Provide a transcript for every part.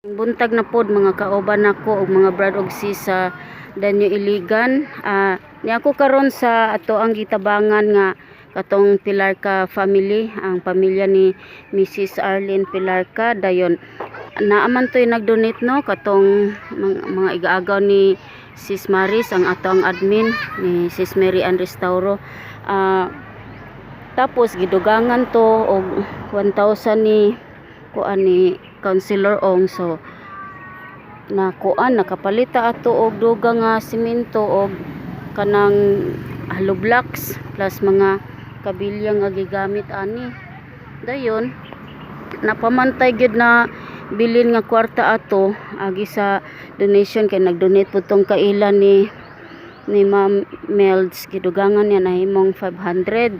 Buntag na pod, mga kauban nako ug mga brad og sis sa Danyo Iligan. Niako karon sa ato ang gitabangan nga katong Pilarca family, ang pamilya ni Mrs. Arlene Pilarca. Dayon naaman to'y nag-donate, no, katong mga igaagaw ni Sis Maris, ang ato ang admin ni Sis Mary Ann Restauro. Tapos gidugangan to og 1,000 ni kuan, ni Councilor Ong. So na kuan, nakapalita ato og dugang nga simento og kanang hollow blocks plus mga kabilya nga gigamit ani. Dayon napamantay gyud na bilin nga kwarta ato agi sa donation kay nag-donate pud tong kaila ni Ma'am Melds. Gidugangan niya, nahimong 500.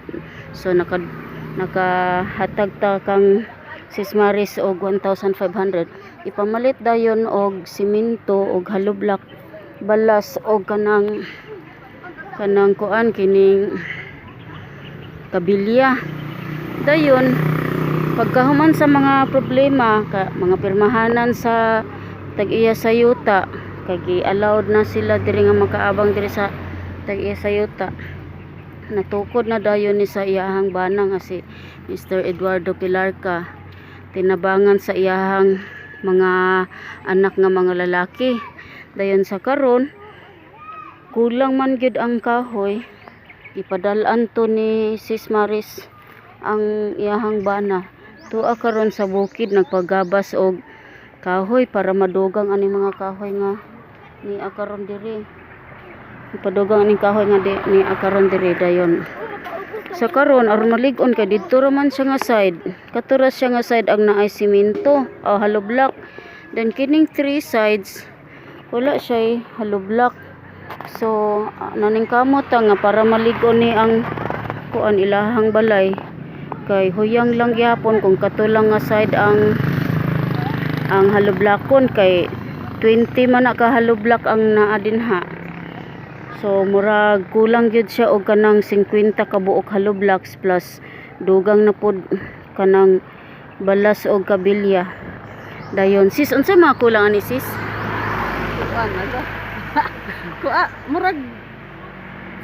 So nakahatag ta kang Sis Maris og 1,500, ipamalit dayon og simento og hollow block, balas og kanang kuan, kining kabilya. Dayon pagkahuman sa mga problema ka, mga pirmahanan sa tag-iya sa yuta, kay gi-allowed na sila diri nga makaabang diri sa tag-iya sa yuta, natukod na dayon ni sa iyahang bana nga si Mr. Eduardo Pilarca, tinabangan sa iyahang mga anak nga mga lalaki. Dayon sa karon, kulang man gyud ang kahoy. Ipadal-an to ni Sis Maris ang iyahang bana tuwa karon sa bukid, nagpagabas og kahoy para madugang ani mga kahoy nga ni karon diri, padugang aning kahoy nga di, ni karon diri. Dayon sa karon, aron malig-on kay didto ra man siya nga side, kato ra siya nga side ang naay simento o hollow block. Then kining three sides, wala siya hollow block. So naningkamot ta nga para malig-on ni ang kuan, ilahang balay, kay huyang lang gyapon kung kato lang nga side ang hollow blockon, kay 20 man na ka hollow block ang naa dinha. So murag kulang gyud siya og kanang 50 ka buok hollow blocks plus dugang na pod kanang balas og kabilya. Dayon, sis, unsa mga kulang ani, sis? Kuan na. Kuan, murag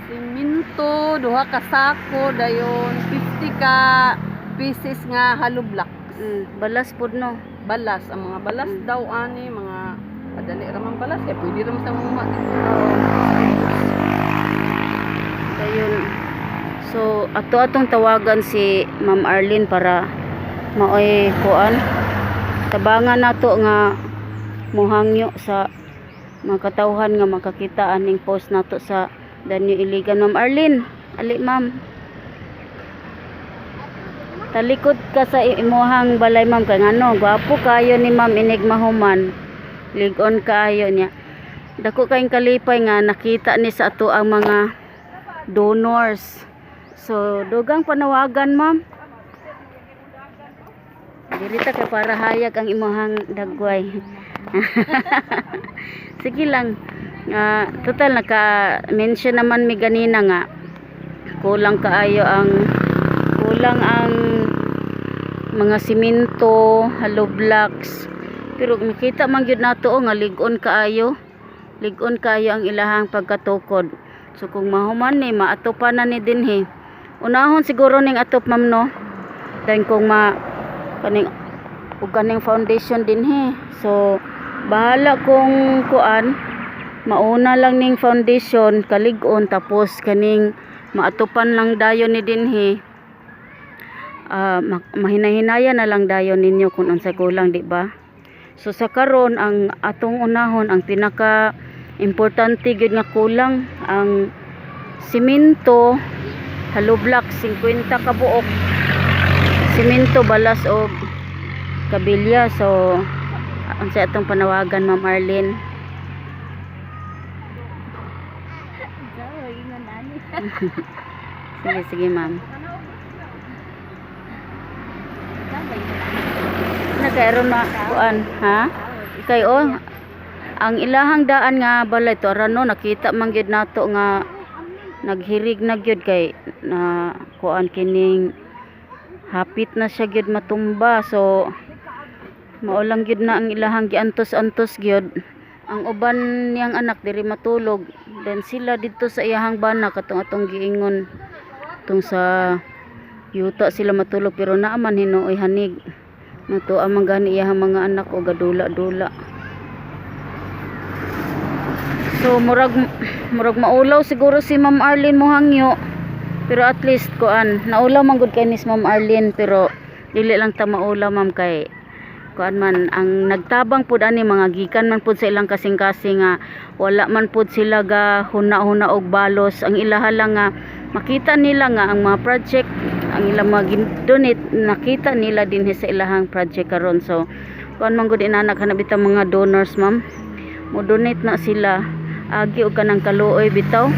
simento, duha ka sako, dayon 50 ka pieces nga hollow blocks. Balas pod, no? Balas, ang mga balas daw ani, mga padali ra man balas kay pwede ra man sa mga dito. Dayon, so ato atong tawagan si Ma'am Arlene para maoy kuan, tabangan nato nga muhangyo sa mga katawhan nga makakita aning post nato sa Danyo Iligan. Ma'am Arlene, ali, ma'am. Talikod ka sa imuhang balay, ma'am, kay ngano gwapo kayo ni ma'am. Inig mahuman, lig-on kaayo niya. Dako kayong kalipay nga nakita ni sa ato ang mga donors. So dugang panawagan, ma'am. Diri ta kay para hayag ang imuhang dagway. Sige lang. Total naka mention naman mi ganina nga kulang kaayo ang kulang ang mga simento, hollow blocks. Pero nakita man gyud nato, oh, nga lig-on kaayo. Lig-on kaayo ang ilahang pagkatukod. So kung mahuman ni, maatopan na ni dinhi. Unahon siguro ning atop, ma'am, no. Then kung ma kaning ug kaning foundation dinhi. So bahala kung kuan, mauna lang ning foundation kalig-on, tapos kaning maatupan lang dayon ni dinhi. Mahinahinaya na lang dayon ninyo kung unsay kulang, di ba? So sa karon, ang atong unahon, ang pinaka importante gyud nga kulang, ang simento, hollow block, 50 ka buok simento, balas og kabilya. So unsa atong panawagan, Ma'am Arlene? Sige, sige, ma'am. Na kay aron ma kuan, ha? Kay oh, ang ilahang daan nga balay to aron, no, nakita man gyud nato nga naghirig na gyud kay na kuan, kining hapit na siya gyud matumba. So Mao lang gyud na ang ilahang giantos-antos gyud. Ang uban niyang anak diri matulog, then sila didto sa iyahang bana, katong atong giingon tung sa yuta sila matulog, pero naa man hinuoy hanig. Nato man gani iyahang mga anak o gadula-dula. So murag maulaw siguro si Ma'am Arlene mohangyo. Pero at least kuan, naulaw man gud kay ni si Ma'am Arlene, pero dili lang ta maulaw, ma'am, kay kuan man ang nagtabang pud ani, mga gikan man pud sa ilang kasing-kasing nga wala man pud sila ga huna-huna og balos. Ang ilaha lang nga makita nila nga ang mga project ang ilang mga donate, nakita nila dinhi sa ilahang project karon. So kuan man gud inana kana bitang mga donors, ma'am, mo donate na sila agi og kanang kaluoy bitaw.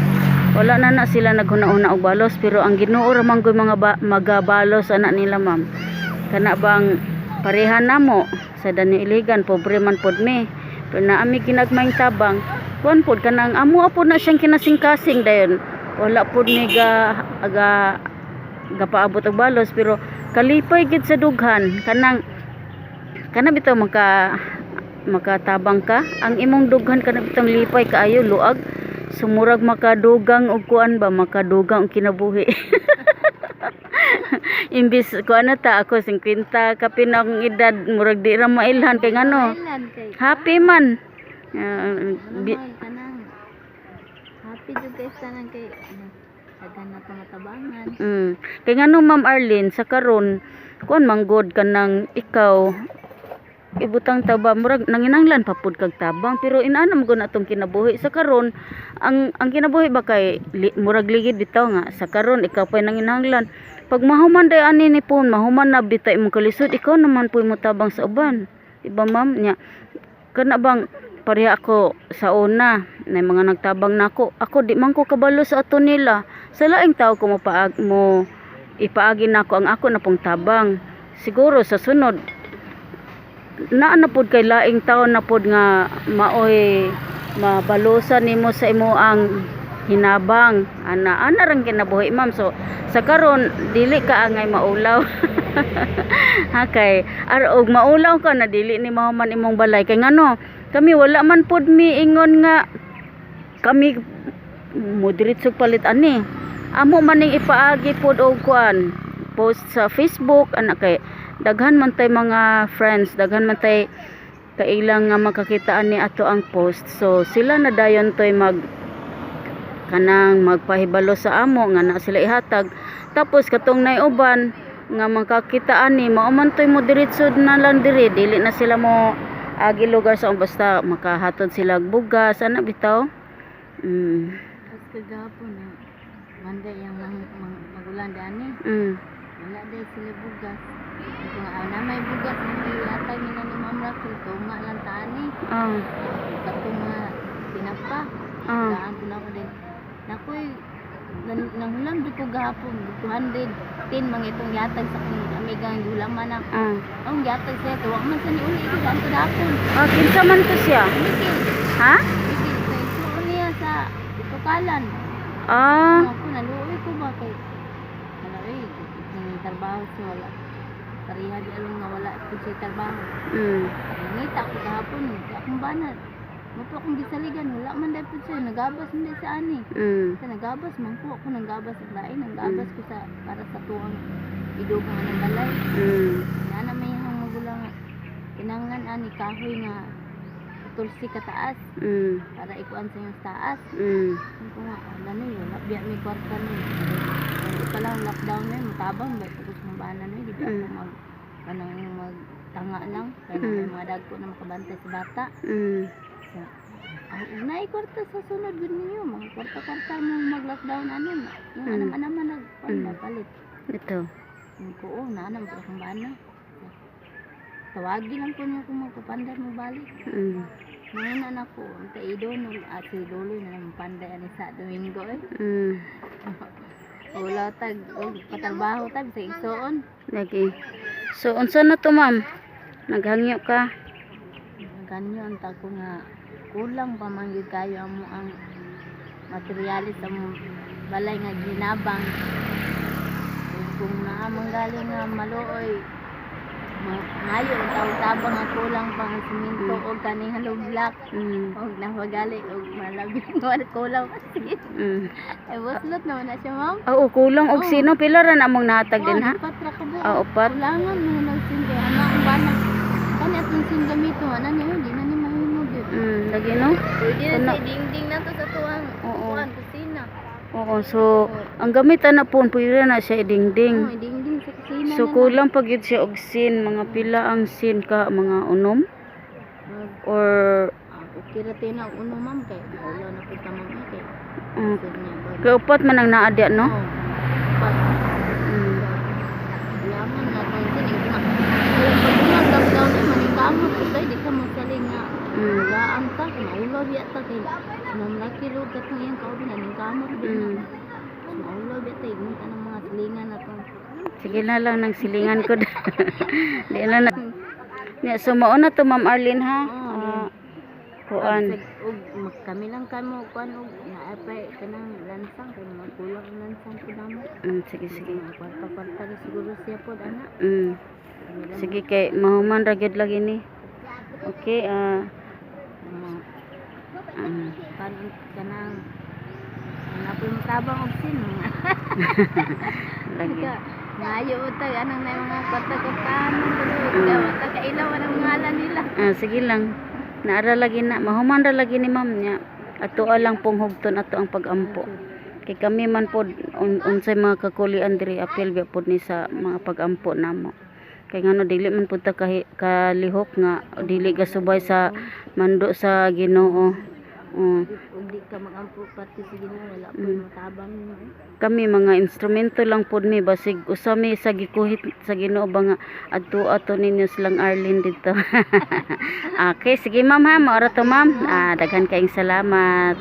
Wala na na sila naghuna-huna og balos, pero ang Ginoo ra man gud mga magabalos ana nila, ma'am. Kana bang pareha namo sa Danyo Iligan, pobre man pod mi, pero naa mi ginagmayng tabang, kuan pod kanang amo pod na siyang kinasingkasing. Dayon wala pod mi ga ga gapaabot og balos, pero kalipay gid sa dughan kanang kana bitaw makatabang ka ang imong dughan, kana bitong lipay kaayo, luag sumurag makadugang og kuan ba, makadugang og kinabuhi. Imbis kuan na ta, ako 50 kapin akong edad, murag di ra mailhan kay ngano Island kay happy man. ano man kanang happy jud kay tanan kay ano, daghan na pangatabangan. Kay ngano, Ma'am Arlene, sa karon kuan man gud kanang ikaw ibutang taba, murag nanginanglan pa pud kag tabang, pero inana mo gud na atong kinabuhi sa karon. Ang kinabuhi ba kay murag ligid bitaw nga sa karon ikaw pa'y nanginahanglan. Pag mahuman day ani ni pon, mahuman na bitay imong kalisod, ikaw naman puy mo tabang sa uban, diba, ma'am? Nya kana bang pareha ako sa una na mga nagtabang nako, ako di man ko kabalo sa ato nila. Sa laing tao ko mo mo ipaagi nako ang ako na pong tabang. Siguro sa sunod naa na pod kay laing tao na pod nga maoy mabalusan nimo sa imo ang hinabang ana. Ana rang kinabuhi, ma'am. So sa karon dili ka angay maulaw ha, kay og maulaw ka na dili ni mahuman imong balay. Kay ngano, kami wala man pod mi ingon nga kami mo diretso palit ani. Amo man ning ipaagi pod og kuan, post sa Facebook ana, kay daghan man tay mga friends, daghan man tay kailang nga makakitaan ni ato ang post. So sila na dayon toy mag kanang magpahibalo sa amo nga na sila ihatag. Tapos katong naiuban nga makakitaan ni mao man toy mo diretso na lang diri, dili na sila mo agi lugar sa basta makahatod sila og bugas ana bitaw. Tapos kagahapon na Monday ang magulan dani. Wala day sila bugas. Ito nga na may bugas na may atag nila ni Ma'am Raquel tunga lang taani. Katong mga tinapa. Daan ko na ako din. Nakoy nanghulam di ko gahapon 210 mga itong yatag sa akong amiga ang gihulaman na. Ang yatag siya tuwak man sa ni uli ko daan ko dapon. Ah, kinsa man to siya? Mikil, Ha? Mikil kay suon niya sa itukalan. Ako naluoy ko ba kay wala eh yung trabaho siya, wala pareha di along nga wala po siya trabaho. Nangita ko kahapon akong banat mo po akong gisaligan, wala man dahil po siya nagabas man dahil sa ani. Sa nagabas man ko ako nangabas sa lain, nangabas ko sa para sa tuwang idugang ng balay. Nana may hang magulang nga kinanglan ani kahoy nga tulsi kataas para ikuan sa iyong taas. Sabi ko nga, wala na yun, wala biya may kwarta na yun. Hindi pa lang lockdown na yun, matabang ba, tapos mabana na yun, di ba ako mag, kanang magtanga lang, kaya may mga dagko na makabantay sa bata. So, ang unay kwarta sa sunod gud ninyo, mga kwarta-kwarta mo mag-lockdown ano, yung anam-anam nag palit. Ito. Yung ko, oh, naanam ko akong bana. So, tawagi lang ko niya kung magpapandar mo balik. Ngayon anak ko, ang kaido nung at si Lolo na naman panday ani sa Domingo eh. Wala tag og patrabaho tag sa igsoon. Lagi. So unsa na to, ma'am? Naghangyo ka? Ganyo ang tag ko nga kulang pa man gyud kayo amo ang materyales sa among balay nga ginabang. Ug kung naa man galing nga maluoy Ngayo ang tawag-tabang nga kulang pa ang simento og kaning hollow block. Og napagali og malabi wala kulang pa sin. Ay buslot naman na siya, ma'am. Oo, kulang og Oo. sino pila ra na among nahatag din ha? Upat ra ka buok. Ah, upat. Kulangan mo nang sin kay ana ang bana. Kani atong sin gamito ana niyo di na ni mahimo gyud. Lagi no? Pwede Kuna- na sa dingding na to sa tuwang kuan kusina. Oo, so ang gamit ana po pwede na siya idingding. Oo, dingding sa kusina So na. kulang pag yun siya og sin, mga pila ang sin ka, mga unom or Okay ra tayo na uno, ma'am, kay wala na pud ta, ma'am, eh, kay sir niya ba. kay upat man ang naa diya, no? Oo. Pat. Kulangan na kung sin nga. Pag unang lockdown eh manikamot ko kay di ka mosaling nga walaan ta kay maulaw biya ta kay mamlaki ro katong iyang kauban na ningkamot biya na. Maulaw biya ta ingon ta ng mga silingan na to. Sige na lang nang silingan ko. Di na na. Nya, so mao na to, Ma'am Arlene, ha. Oo. Ah, kuan. Og kami lang kamo kuan og naapay kanang lansang kay mga kulang ang lansang pud namo. Sige sige. Mga kwarta-kwarta ra siguro siya pod ana. Kami lang. Sige kay mahuman ra gyud lagi ni. Okay, Mga kan kanang napoy motabang og sin. Lagi. Ngayo utag anang na mga kwarta-kwartahan mm. Wala kailaw ang ngalan nila. Ah, sige lang. Naara lagi na, mahuman ra lagi ni ma'am niya. Ato lang pong hugton ato ang pagampo. Kay kami man pod unsay mga kakulian diri apil biya pod ni sa mga pagampo namo. Kay ngano dili man pud ta kalihok nga dili gasubay sa mando sa Ginoo. Ug di ka magampo pati sa Ginoo wala po motabang nimo. Kami mga instrumento lang pod mi basig usa mi sa gikuhit sa Ginoo ba nga adto ato ninyo silang Arlene dito. Okay, sige ma'am ha, maora to ma'am. Ah, daghan kaayong salamat.